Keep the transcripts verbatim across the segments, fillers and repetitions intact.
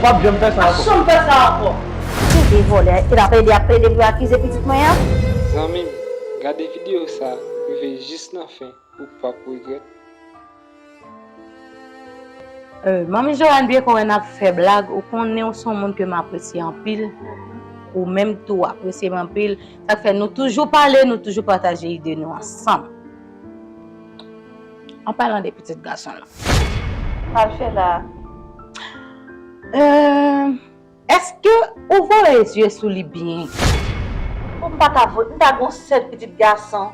W ap janm fè sa ankò. W ap janm fè sa ankò. Tande vòlè, e l ap plede, ap plede pou yo akize pitit mwen an. Zanmi m, gade videyo sa rive jis nan fen, ou p ap regrèt. Euh, Manmi Joanne, byen ke w wè n ap fè blag, ou konnen w se yon moun ke m apresye anpil, ou menm tou w apresye m anpil. Sa k fè nou toujou pale, nou toujou pataje ide nou ansanm. An palan de pitit gason lan. Sa l fè la? Euh, èske ou voye zye sou li byen? Pou m pa ta voye, m ta gen yon sèl pitit gason,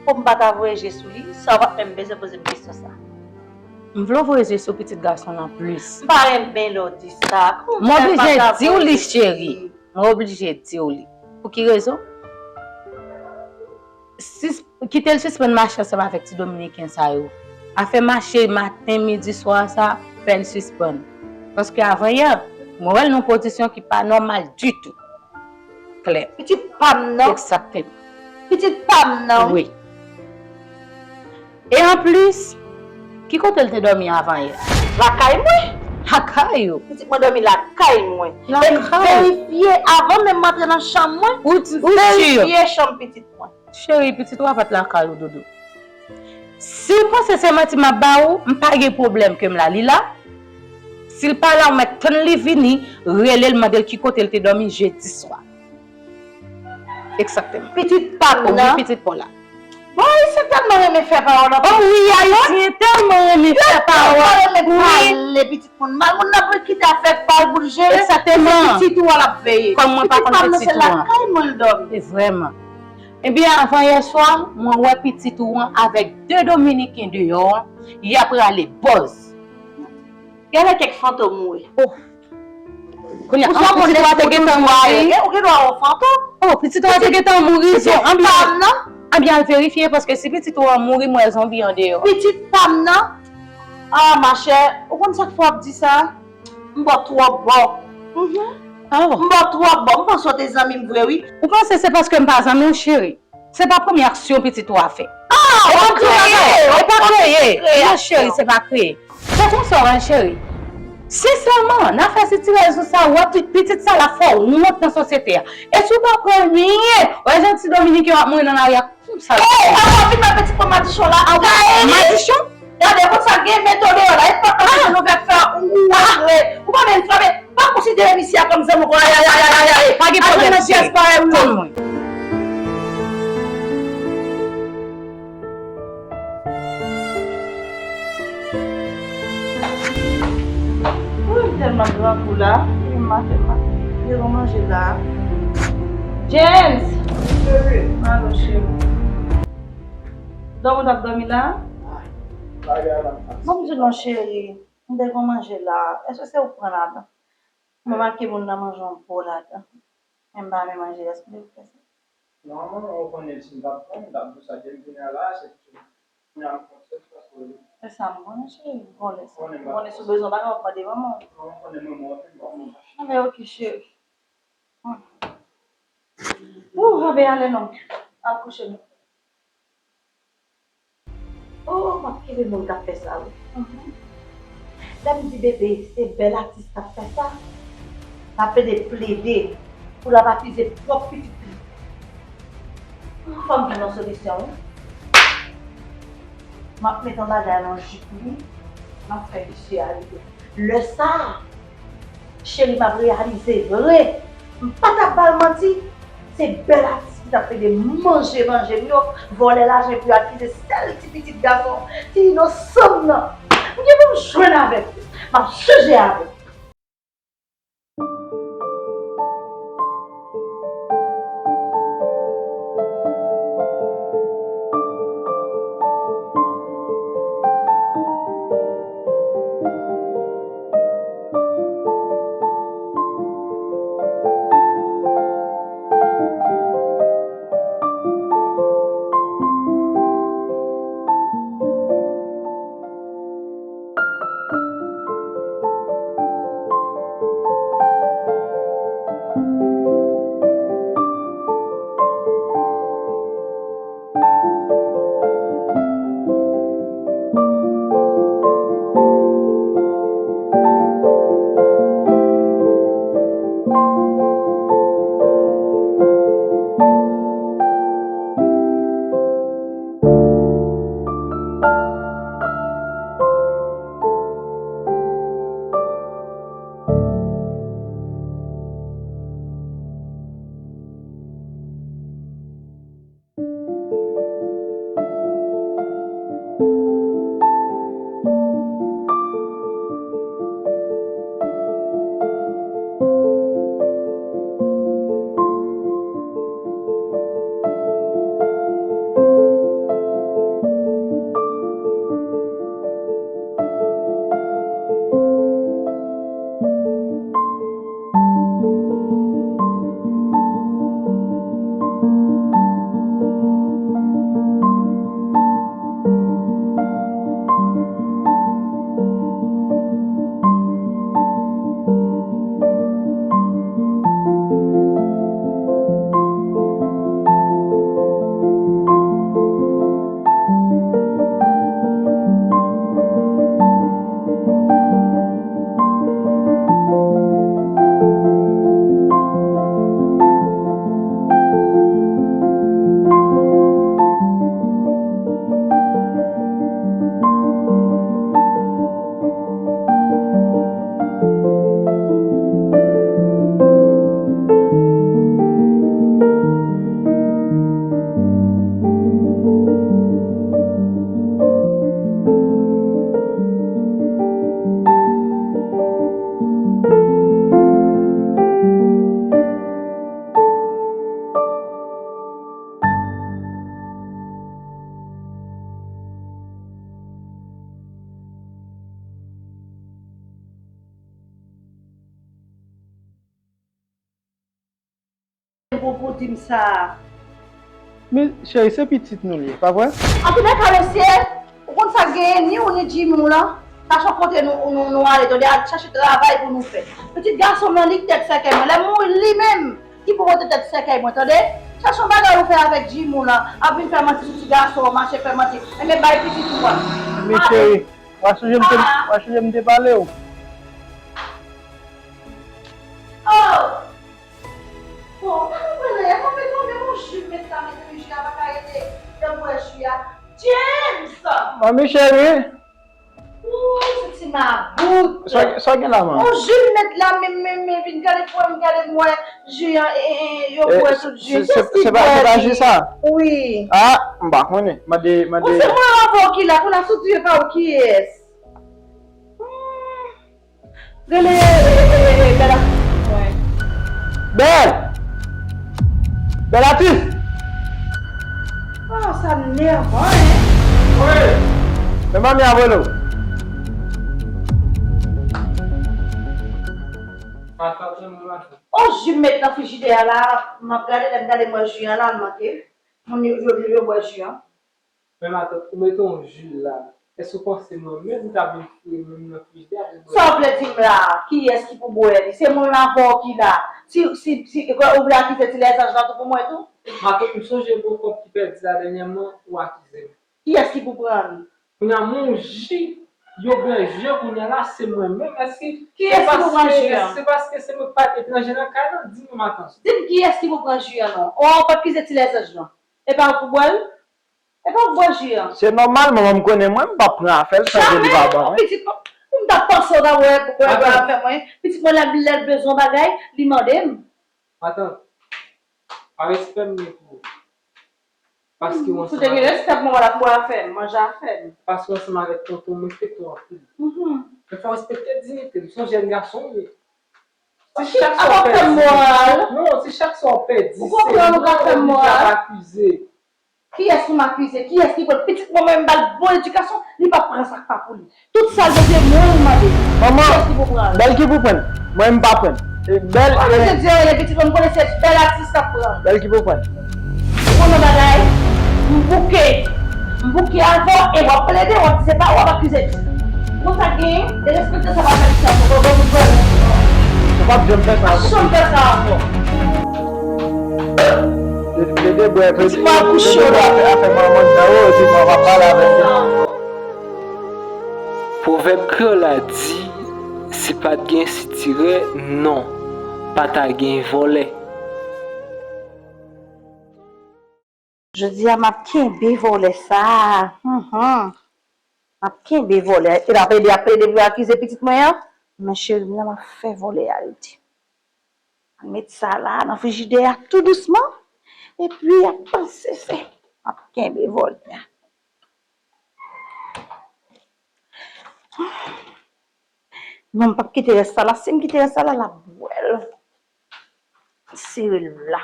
pou m pa ta voye je sou li, sa w pa t menm bezwen poze m kesyon sa. M vle w voye zye sou pitit gason lan plis. M pa renmen lè w di sa. Kòman M oblije di w li, cheri. M oblije di w li. Pou ki rezon? Sis, kite l sispann mache ansanm avèk ti dominiken sa yo. Afè mache maten, midi, swa sa, fè l sispann. Paske avanyè, mwen wè l nan yon pozisyon ki pa nòmal ditou. Klè. Pitit pa m nan. Eksakteman. Pitit pa m nan. Wi. E anplis, ki kote l te dòmi avanyè? Lakay mwen. Lakay ou? Pitit mwen dòmi lakay mwen. E m Lakay ou? Verifye avan menm m antre nan chanm mwen. Ou, ou si? Verifye chanm pitit mwen. Cheri, pitit ou a fèt lakay ou, doudou. Si w panse se manti m ap ba ou, m pa gen pwoblèm ke m la. Li la. Si l pa la, ou mèt tann li vini, rele l, mande l ki kote l te dòmi jedi swa. Eksakteman. Pitit pa m Ou nan. Pitit pa w la. Bon, Ayisyen tèlman renmen fè pawòl anpil. Oh wi, Ayisyen tèlman renmen fè pawòl. Tèlman renmen pale pitit moun mal. Moun nan pou l kite afè pa l pou l jere. Eksakteman. Se pitit ou a l ap veye. Kòm mwen pa konn Pitit pa m nan, pitit se ou a. Lakay mwen l dòmi. E vrèman. Ebyen, avan yè swa, mwen wè pitit ou an avèk de dominiken deyò an, y ap rale bòz. Genlè kèk fantom ou wè. Oh. Kounye a, Ou sa pitit ou a te gentan mouri. Ou gen dwa wè fantom. Oh, pitit ou a te gentan mouri, se Pitit pa anbyan. m nan. Anbyan al verifye paske si pitit ou an mouri, mwen wè zonbi an deyò. Pitit pa m nan. Ah, machè, ou konn sa k fè w ap di sa? M ba w twòp bò. Mhm. Oh. M ba w twòp bò. M panse w te zanmi m vre, wi. Ou panse se paske m pa zanmi w, cheri? Se pa premye aksyon pitit ou a fè. Ah, E pa w ap kreye, kreye, e pa w ap kreye. kreye. Non, cheri, se pa kreye. Fè konsa w al, cheri. Sensèman, nan afè sitirèz ou sa, w ap di pitit sa la fè w wont nan sosyete a. E si w pa pran lyen, w wè jan ti dominiken w ap mouri nan lari a, konsa l. Ey, avan w vin nan pitit mwen madichon la, a w ka eri. Madichon? Gade, konsa gen men to deyò la, e pa nan nou fè fè ou antre. Ou pa menm frape, pa konsidere misye a kòm zanmi w, ay, ay, ay, ay, ay, ay. Pa gen pwoblèm, cheri. Tann mwen. Wi, m tèlman grangou la. Wi, m maten, maten. Devan manje la. James! Alo, cheri. Dòmi w t ap dòmi la? Bon, m di non, cheri. M devan manje la. Èske se ou k pran ladan? Mwen make moun nan manje yon po ladan. Men m pa renmen manje, èske ou fè sa? Non, manman, ou konnen si m t ap pran, m t ap di w sa, depi kounye a la, se pitit mwen. Kounye a m konsèt paske. Se sa m konnen, cheri, m konnen sa. M konnen si w bezwen bagay, w ap mande manman w. Non, m konnen manman w ap vin, w ap manje. Anben, oke, cheri. Ou, anben, ale non. Al kouche nou. Oh, m ap kenbe moun k ap fè sa, wi. Lè m di bebe, se bèl atis k ap fè sa, l ap plede plede pou l ap akize pwòp pitit li. Fò m jwenn yon solisyon, wi. M ap met yon bagay nan jip li, m ap fè misye ale. Lè sa a, cheri m ap reyalize vre. M pa t ap ba l manti. Se bèl atis ki t ap plede manje, manje m yo, vòlè lajan epi yo akize sèl ti pitit gason, ti inosan m nan. M gen pou m jwenn avèk li. M ap jije avèk li. Pou, pou di m sa. Men, cheri, se pitit nou l ye, pa vre? Antoulèka, mesye, ou konn sa k genyen, ni ou ni Jimmy w lan, chache yon kote nou, nou, nou ale, tande, al chache travay pou nou fè. Pitit gason m lan, li k tèt sèkèy mwen. Lè m mouri, li menm ki pou pote tèt sèkèy mwen, tande. Chache yon bagay ou fè avèk Jimmy w lan, ap vin fè manti sou ti gason, mache fè manti. Enben, bay pitit ou a. Men cheri, w a sonje m te, w a sonje m te pale w. Oh! Bon, pa konprann anyen. Mwen mete yon, yon ji, m met la, mete ji a, pa ka rete, lè m bwè ji a. James! Manmi cheri! Ooh, se ti mabout. Sa, sa gen la, manmi? Yon ji m met la, men, men, men, vin gade pou m gade m wè ji an, e, e, e, yo bwè tout ji. Se, se, se pa, se pa ji sa? Wi. Ah, m pa konnen. Mande, mande. Bon, se mwen avè w ki la, kounye a si w touye pa w kiyès? Hmm. Rele, e, e, e, e, e, bèl atis mwen. Bèl! Bèl atis! Ah, sa nèvan, hein? Wi! Men manmi a rele w. Matant, wi, matant. On ji m met nan frijidè a la, m ap gade, lè m gade m wè ji an la, l manke. Moun yo, yo, yo, yo bwè ji an. Men matant, ou mete yon ji la. Èske ou panse mwen menm m ta vin fouye men m nan frijidè a pou m bwè? Sa w vle di m la? Kiyès ki pou bwè li? Se mwen menm avè w ki la. Si, si, si, ou vle akize ti lèzanj lan tou pou mwen tou? Matant, m sonje epòk kòb ki pèdi la dènyèman, ou akize m. Kiyès ki pou pran li? Kounye a, men yon ji, yo bwè ji an kounye a la, se mwen menm. Èske se paske, èske se paske se mwen k pa etranje nan kay lan? Di mwen, matant. Di m kiyès ki pou pran ji an non. Ou pa akize ti lèzanj lan. E pa ou pou bwè l? E pa w k bwè ji an. Se nòmal, manman m konnen mwen, m p ap pran afè l san ke li pa ban mwen. Pitit mwen, pou m ta panse w ta wè, wè, wè afè mwen. Pitit mwen, lè, lè l bezwen bagay, li mande m. Matant, pa respè m gen pou ou. Paske ou ansanm avèk. Ou te gen respè pou mwen, w ap bwè afè m, manje afè m. Paske ou ansanm avèk tonton m, m respekte w anpil. Men fò w respekte diyite m, se yon jèn gason w ye. Si chak swa w pèdi, non, si chak swa w pèdi, se mwen ou ap akize. Kiyès pou m akize? Kiyès ki pran? Pitit mwen menm, m ba l bon edikasyon, li p ap pran sa k pa pou li. Tout sa l bezwen, mwen l mande. Manman, kiyès ki pou pran l? Bèl ki pou pran l. Mwen m pa pran l. E Bèl. Ou pa bezwen di anyen, pitit mwen, m konnen se Bèl atis k ap pran l. Bèl ki pou pran l. Ou konn yon bagay? M bouke. M bouke avè w e w ap plede, w ap di se pa ou, w ap akize. Konn sa k genyen? Derespekte sa pa fè di sa ankò, bon, bon, bon. Ou p ap janm fè sa ankò. Janm fè sa ankò. Plede bwè, plede bwè, afè manman nan ou, epi mwen pa pale avèk li. Pwovèb kreyòl la di, si pa t gen sitirè, non, pa ta gen vòlè. Jodi a, m ap kenbe vòlè sa a. Humm. M ap kenbe vòlè a. E l ap ede, ap plede pou yo akize pitit mwen an. Men cheri m nan, m ap fè vòlè a rete. Mwen met sa la nan frijidè a tou dousman. Epi ap panse se. M ap kenbe vòlè a. Non, m p ap kite rès sa la. Si m kite rès sa la, l ap bwè l. Sere l la.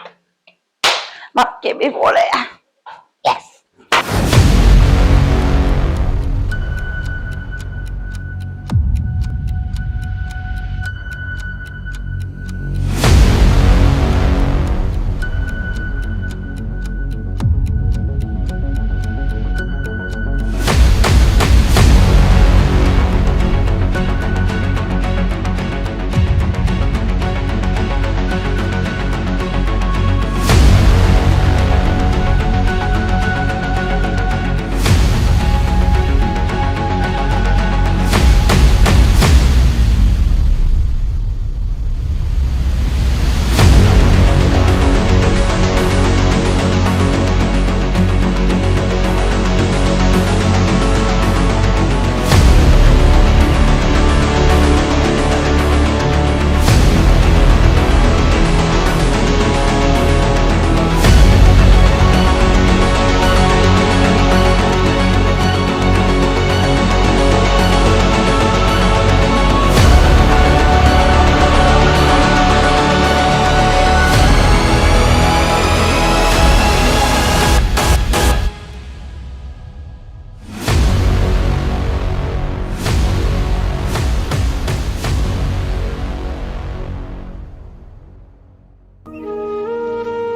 M ap kenbe vòlè a. Yes!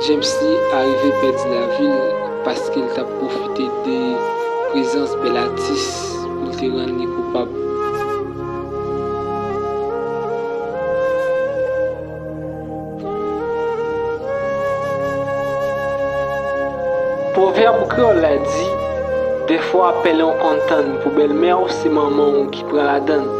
James Lee arive pèdi lavi l paske l t ap pwofite de prezans bèl atis pou l te rann li koupab. Pwovèb kreyòl la di, dèfwa pèlen w konn tann pou bèlmè w, se manman w ki pran ladann.